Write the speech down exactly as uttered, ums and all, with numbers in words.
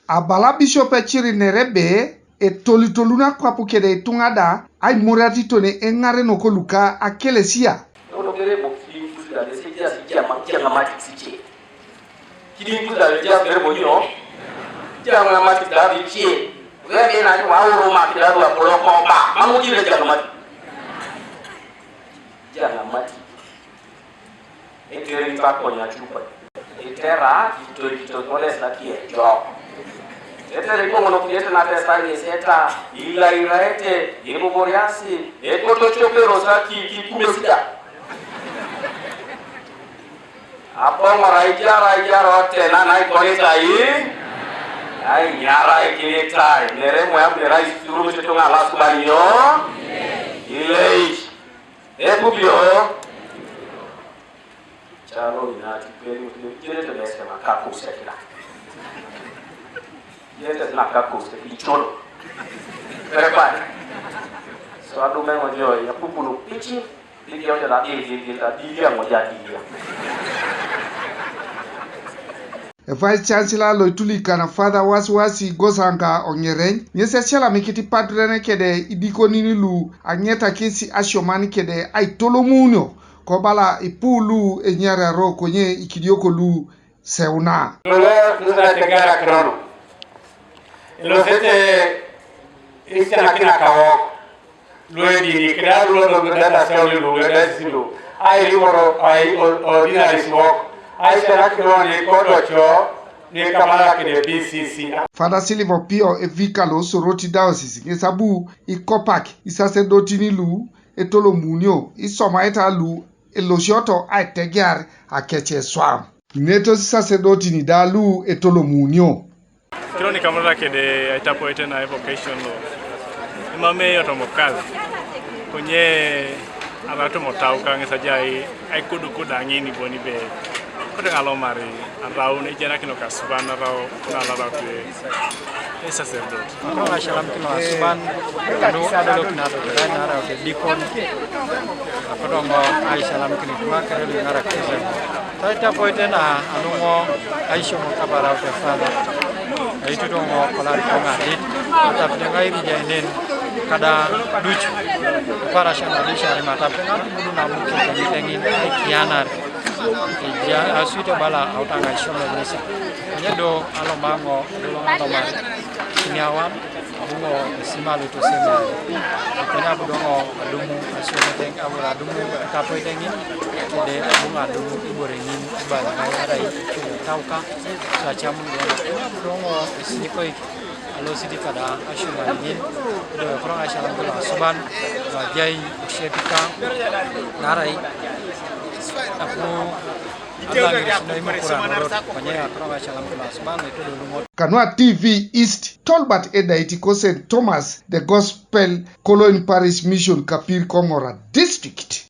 Abala Bishop Eciri nere ebe etolitolun akwap kede ituŋa da aimoriat itone eŋarenok luka akelesia. Kono kere bo kidiŋ kus da nesi ejaas ijama-, ijaŋamatik ice. Kidiŋ kus da ejaas kere bo nyo? Ijaŋamatik da ice. Wewe na ni wauruma kidaru apoloko ba. Mamu jire ijaŋamatik. Ijaŋamatik. Etere ni pakonya chupa. Itera kito kito kole sa kie jo. Etere ko mono kiete na tesa ni seta ila iraete iboboriasi ekoto chopero sa ki ki kumesida. Apo ngora ijara ijara otena na ikonita yi. Ai nyara ikinitai nere moya mera isuru mchetunga lasu banyo. Ilei. Epupio. Chalo inati kweli mtu jere to lese makaku sekila. Jere to makaku sekila cholo. Perepa. So adume mojo ya pupulu pichi. Digi ojo da digi digi da digi ya moja digi ya. Vice Chancellor lo itulikan Father Wasiwasi Gosanka Oŋereny, ŋes esialamikit ipaduren kede idikonin lu aŋetakis asioman kede aitolomunio, kobala ipu lu enyariaro konye ikidioko lu seuna. Lolo nusa tegara kirono. Ilosete isianakina kawok. Luedini kida luodo luda da sio lilu luda silo. Ai limoro ai ordinary siwok. Ai sera kiloni kodocho ni kamala kide B C C. Father Silver Opio evika lo Soroti Diocese ŋes abu ikopak isaserdotin lu etolomunio isomaeta lu elosioto aitegear akece swam. Inetos isaserdotin da lu etolomunio. Kiro ni kamara kede aitapoete na evocation lo. Emame yotomo kazi. Konye ara tomo tau ka ŋes ajai aikudukud aŋin iboni be. Kote ŋalomari arau nejenakino kasuban arau nalarau kwe esaserdot. Akoro ŋaishalamkino asuban anu adolokinato kerai narau kedikon. Akodoŋo aishalamkini tuŋa kerelu iŋarak kesen. Taitapoete na anuŋo aishomo kabaraute Father. Aitudoŋo kolarikoŋ adit atapite ŋairijainen kada duc. Iparasha nadishari matapite ŋatubulu namuke kenyiteŋin aikianar. Eja asuit ebala autaŋa aishomo ŋesi. Konye do alomaŋo doloŋ alomar kiniawan. Abu ŋo esima loitosemiari. Konye abu do ŋo adumu asiometeŋ abu adumu etapoiteŋin. Kede abu ŋo adumu ibore ŋin ibala ŋai arai tauka. Sacamun do ŋo abu do ŋo esikoik alosit kada asioman ŋin. Ido ekoro ŋaishalam kilo asuban. Ajai oshepika narai abu Kanu a T V East, Tolbert Edait ko Saint Thomas de Gospel Colony Parish Mission Kapir Komora District.